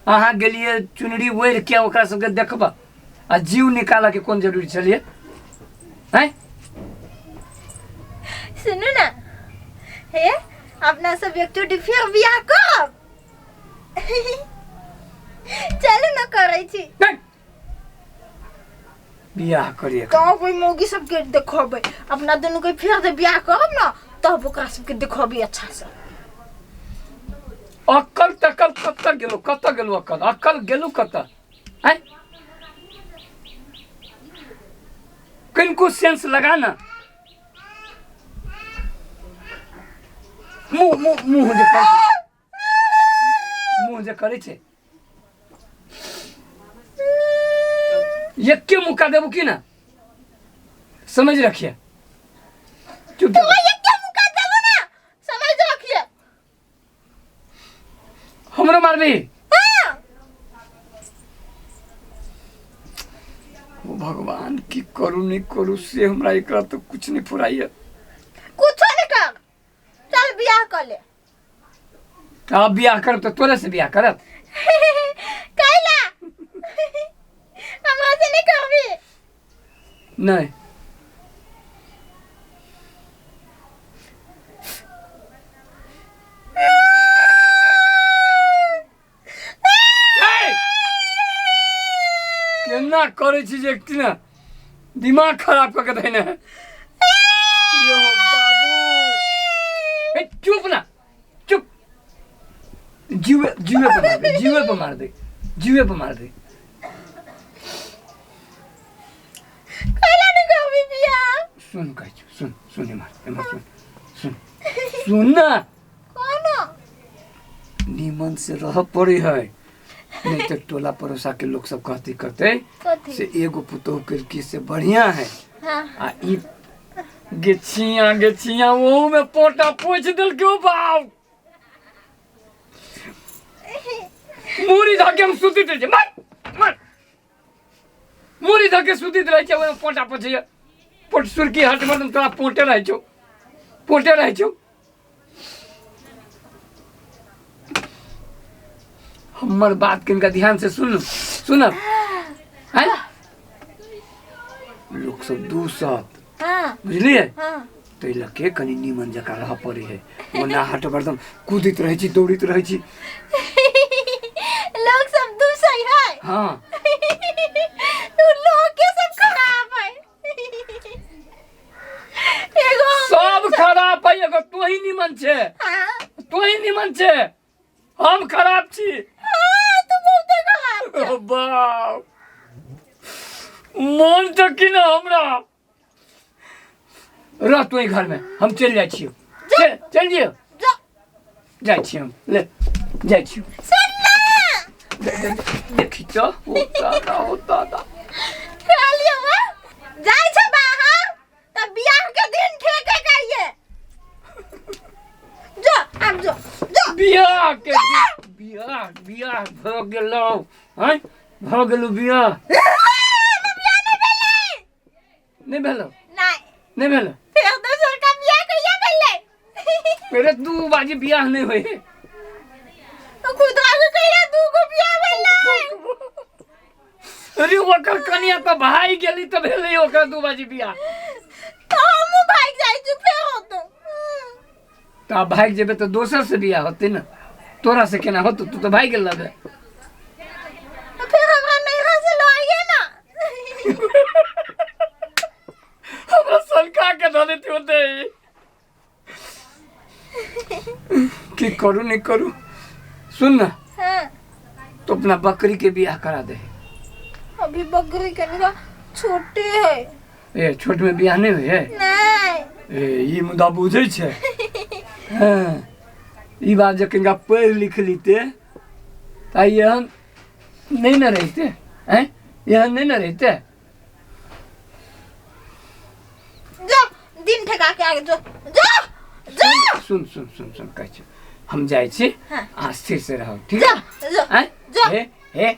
अहाँ गेलियै चुनरी ओढ़ि के ओकरा सबके देखबऽ आ जीव निकालऽ के कोन जरूरी छलियै आँय? सुनू ना, हे अपना सब एकचोटी फेर बियाह करब। चलू ना, करै छी। नहि। बियाह करिए तब ओहि मौगी सबके देखबै। अपना दुनू के फेर जे बियाह करब ना, तब ओकरा सबके देखबै अच्छा से। अक्कल तक्कल कतऽ गेलो? कतऽ गेलो अक्कल? अक्कल गेलू कतऽ? आँय, कनिको सेंस लगा ना। मुँह मुँह मुँह जे करै छै, मुँह जे करै छै, एके मुक्का देबू की ना, समझ रखिए। चुप तो एके मुक्का देबो ना, समझ रखिए। हमरो मारबी? हाँ। ओ भगवान, की करू नहीं करू से हमरा एकरा तो कुछ नहीं फुराइए। कुछो नहीं कर, चल बियाह कर ले। अब बियाह करब तो तोरे से बियाह करब। कैला हमरा से नहीं करबी? नहीं। केना करै छी जे कि ना दिमाग खराब कऽ के धैने है। यो बाबू, ए, चुप ना, चुप। जीवे जीवे पर मार दे, जीवे पर मार दे, जीवे पर मार दे। कैला नहीं करबी बियाह? सुन, कहै छी, सुन सुन, एम्हर एम्हर, सुन सुन सुन ना। कौन? नीमन से रह पड़े है, नहीं तो टोला पड़ोसा के लोग सब कहती करते कथी? से एगो पुतोह के से बढ़िया है। आ ई गेछिया गेछिया ओहू में पोटा पोछ देलकै। बाप, मूड़ी धऽ के हम सुतित रहै छियै। मार मार, मूड़ी धऽ के सुतित रहै छियै, ओहिमे पोटा पोछैया। पोट सुरकी हट मतलब तोरा पोटे रहै छौ, पोटे रहै छौ। हमर बात किनका ध्यान से सुन, सुनब हैं? लोक सब दूसत। बुझलियै? ताहि लऽ के कनि नीमन जकाँ रहऽ पड़ै है। ओना हट बरदम कूदैत रहै छी, दौड़ैत रहै छी। लोग सब दूसै है? हाँ। तू लोग के सब खराब है, एगो सब खराब है, एगो तोही नीमन छै। तोही नीमन छै, हम खराब छी। हाँ, तू बहुते खराब छै। ओ बाप, मन तऽ की ना हमरा। रह तू घर में, हम चलि जाइ छियौ। चल चल जियौ। जा। जाइ छियौ हम, ले जाइ छियौ। सुन ना। देखी तऽ, ओ दादा, ओ दादा। कहलियौ बा, जाइ छै बाहर तऽ बियाह के दिन ठेके करिए। जो, आब जो जो। बियाह के दिन, बियाह बियाह भऽ गेलौ। आँय, भऽ गेलौ बियाह? बियाह नहि भेलै। नहि भेलौ? नहि। नहि भेलौ? फेर दोसर का बियाह कहिया भेलै? मेरे दू बाजी बियाह नहि होइ है। तो खुदरा के कहिया दू गो बियाह भेलै? अरे, ओकर कनिया तऽ भागि गेली तऽ भेलै ओकर दू बाजी बियाह। तऽ हमहूँ भागि जाइ छी, फेर होतौ। तऽ आब भागि जेबै तऽ दोसर से बियाह होतै ने, तोरा से केना होतौ? तू तऽ भागि गेल रहबे। तऽ फेर हमरा नैहरा से लऽ ना। हमरा सनका के धऽ देती होतै। की करू नहीं करू। सुन ना। तो अपना बकरी के बियाह करा दे। अभी बकरी कनिका छोटे है। ए, छोट में बियाह नहीं हुए है? नहीं। ए, ई मुद्दा बुझै छै। हाँ, ई बात जे कनिका पढ़ि लिख लीते तऽ एहन नहीं ने रहिते हैं, एहन नहीं ने रहिते। जो, दिन ठेका के आगे जो जो जो। सुन सुन सुन सुन, कहै छी, हम जाइ छी। अहाँ स्थिर से रहब, ठीक जो। है? जो। आँय? जो। हे हे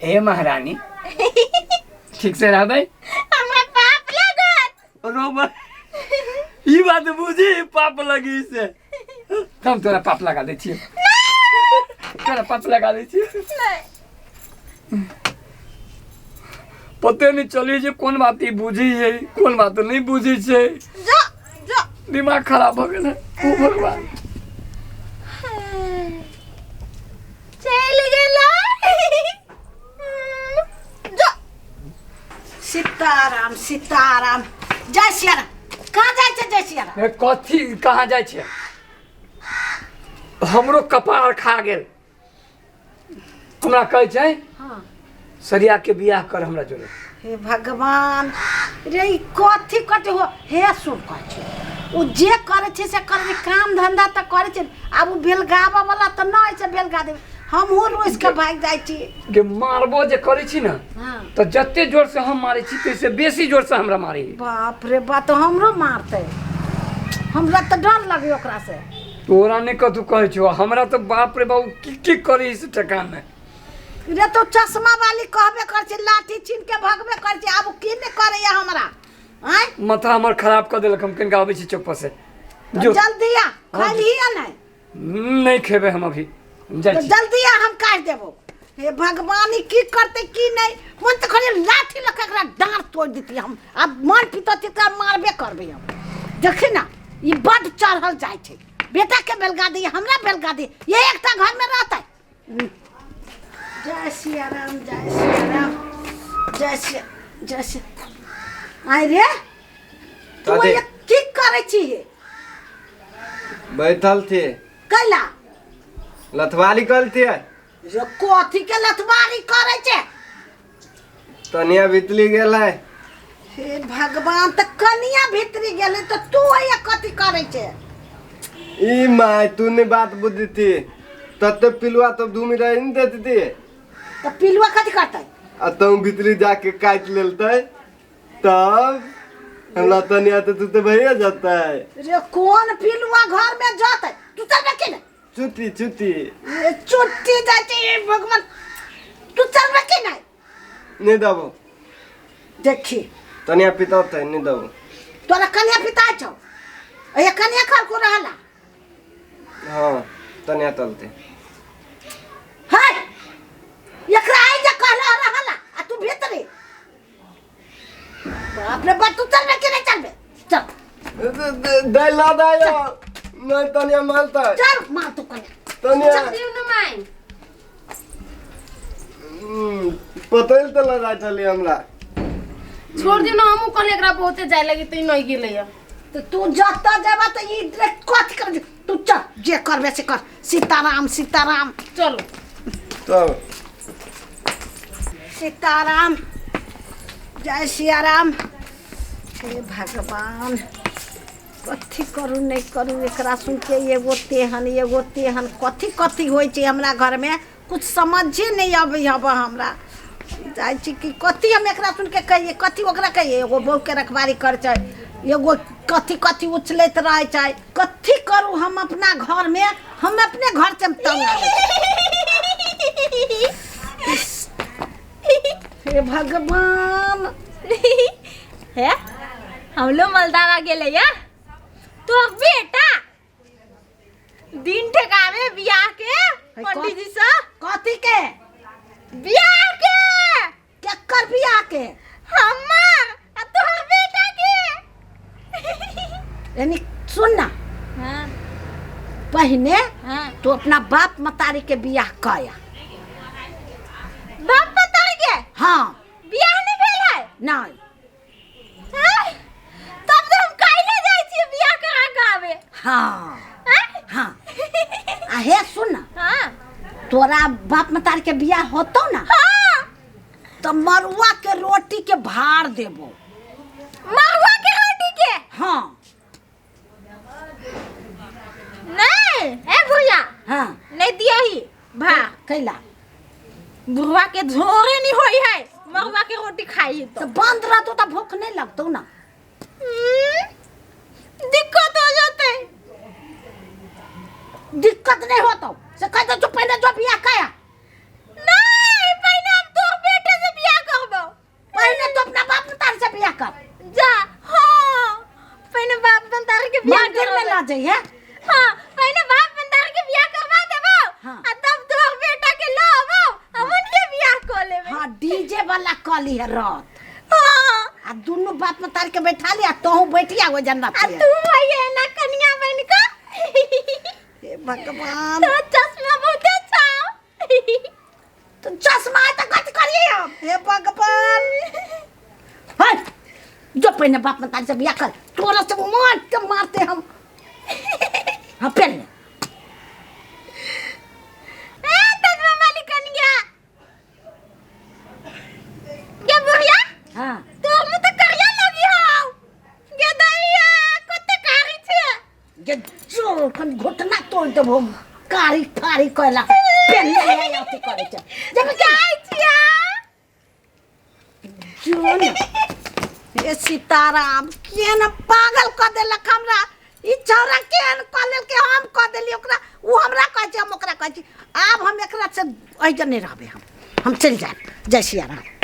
हे महारानी, ठीक से रहबै। हमरा पाप लागत। रोब, ई बात बुझी पाप लगी से हम तोरा पाप लगा दै छियै, तोरा पाप लगा दै छियै। नहीं। पते नहि चलै छै कोन बात ई बुझै छै कोन बात नहि बुझै छै। जा जा। दिमाग खराब भऽ गेल है। ओ भगवान। चलि गेलै। जा। सीताराम सीताराम, जय सियाराम। कहाँ जाइ छै जय सियाराम? ए, कथी कहाँ जाइ छै? हमरो कपार खा गेल। हमरा कहै छै हाँ। सरिया के बियाह कर हमरा जोरे। हे भगवान रे, ई कथी कथी हो? हे सुन, कहै छै ओ जे करै छै से करै छै, काम धंधा तऽ करै छै। आब ओ बेलगाबऽ वाला तऽ नहि छै, बेलगा देबै। हमहूँ रुसि कऽ भागि जाइ छी। के मारबो जे करै छी ने हाँ। तऽ जते जोर से हम मारै छी ताहिसँ बेसी जोर से हमरा मारै। बाप रे बाप, तऽ हमरो मारतै। हमरा तऽ डर लगै ओकरा से। तोरा नहि कतहु कहै छौ, हमरा तऽ बाप रे बाप की की करै से ठेकान नहि। रे तो चश्मा वाली कहबे करै छै, लाठी छीन के भगबे करै छै। आब ओ की नहि करैया हमरा? आँय, माथा हमर खराब कऽ देलक। हम कनिका आबै छी चौक पर से। तऽ जो। जल्दी आ। खैलही या नहि? नहि खेबै हम अभी, हम जाइ तऽ छी। जल्दी आ, हम काटि देबो। हे भगवान, ई की करतै की नहि? मन तऽ खाली लाठी लऽ कऽ एकरा डाँड़ तोड़ि देतियै हम। आब मन पितती तऽ मारबे करबै हम। देखी ने, ई बड्ड चढ़ल जाइ छै। बेटाके बेलगा दी, हमरा बेलगा दी, ये एकटा घरमे रहतै। जय सियाराम, जय सियाराम, जय सिया जय सिया। आइ रे तू, कथी? ये की करै छी? बैठल थे। कैला? लथवाली कल थे। रे कथी के लथबारी करै छै? तनिया बितली गेल है। हे भगवान, तऽ कनिया भीतरी गेलै तऽ तू हैया कथी करै छै? ई my, तू नहीं बात बुझती तब तो पिलुआ तब धूमि रही नहीं देती थी। तऽ पिलुआ कथी करतै? आ तुम भीतरी जाके काट लेलते तब हमरा तनिया तो तू तो भैया जाता है। रे कोन पिलुआ घर में जतै? तू चलबे कि नहि? चुटी चुटी। ए, चुट्टी जाइ छै। हे भगवान, तू चलबे कि नहि? नहीं दबो। देखी, तनिया पितौते नहीं दबो। तोरा कनिया पिता छौ? ए कनिया खर को रहला? हाँ, तनिया तलते। है एकरा आई जे कहला रहला आ तू भीतरी। बाप रे बाप, तू चलबे कि नहि चलबे? चल। दैला दायो नहीं, तनिया मालता। चल, मार तू कनिया। तनिया। दियौ ने माय। पतैल तऽ लगा चली हमरा। छोड़ दियौ ने, हमहूँ कहलियै एकरा बहुते जाय लगी तऽ ई नहि गेलैया। तऽ तू जतऽ जेबा तऽ ई रे कथी कर? तू चल, जे करबे से कर। सीताराम सीताराम। चलू। तब सीताराम, जय सियाराम। हे भगवान, कथी करू नहि करू? एकरा सुन के एगो तेहन एगो तेहन कथी कथी होइ छै हमरा घरमे, कुछ समझे नहि अबै हब। हमरा जाइ छी कि कथी हम एकरा सुन के कहियै, कथी ओकरा कहियै? एगो बहूके रखवारी करै छै, एगो कथी कथी उछलैत रहै छै। कथी करू हम अपना घरमे? हम अपने घर से हम तंग आबै छी। हे भगवान। हे, हम लोग मलदावा गेले या तो बेटा दिन ठेकावे बियाह के पंडित जी से। कथी के? बियाह के। केकर बियाह के? हमार आ तोहर बेटा के। यानी सुन ना। हाँ। पहिने हाँ। तू अपना बाप मतारी के बियाह कया। बाप मतारी के? हाँ। बियाह नहीं भेल है? नहीं। हाँ? तब तो हम काल्हि जाइ छियै बियाह करा के आबे। हाँ। हाँ? हाँ, आ हे सुन ना। हाँ। तोरा बाप मतारी के बियाह होतो ना? हाँ। तो मरुआ के रोटी के भार देबो। मरुआ के रोटी के? हाँ। नहीं ए भैया। हाँ। नहीं दिया ही भा। कैला? बुढ़वा के झोरे नहीं होई है मरुआ के रोटी खाई तो तो बंद रहतो तो भूख नहीं लगतो ना। दिक्कत हो जाते। दिक्कत नहीं होतो से कह दो जो पहले जो बियाह कया। नहीं, पहले हम तोर बेटे से बियाह करबो। पहले तो अपना बाप मतारी से बियाह कर। जा, हाँ, पहले बाप बंदार के बियाह मंदिर में करबो। ला जाइए। हाँ, पहले बाप बंदार के बियाह करवा देबो। हाँ। आ तब तोर बेटा के लो आबो, हम उनके बियाह कर लेबे। डीजे वाला कली है रथ। हाँ। आ दुनू बाप मतार के बैठा लिया, तोहू बैठिया हो जन्नत आ तू आइए ना कनिया बन के। हे भगवान। तो चश्मा बहुत अच्छा। तो चश्मा है तो कथी करिए हम? हे भगवान। हट, जो पहिने बाप मतारी से बियाह कर, तोरा से मार के मारते हम। हाँ पहन ले। ए तजमा वाली कनिया ये बुढ़िया। हाँ। तो हम तो करिया लगी हो ये दैया कते कारी छे। ये जो खन घुटना तोड़ देबो हम, कारी फारी कहला पहन ले ले अथी करे छे। जब जाइ छिया। जो न ए सीताराम केहन पागल कऽ देलक हमरा। ई छौड़ा केहन कऽ लेलकै, हम कऽ देलियै ओकरा, ओ हमरा कहै छै, हम ओकरा कहै छी। आब हम एकरा से एहिजन नहि रहबै, हम चलि जायब। जय सियाराम।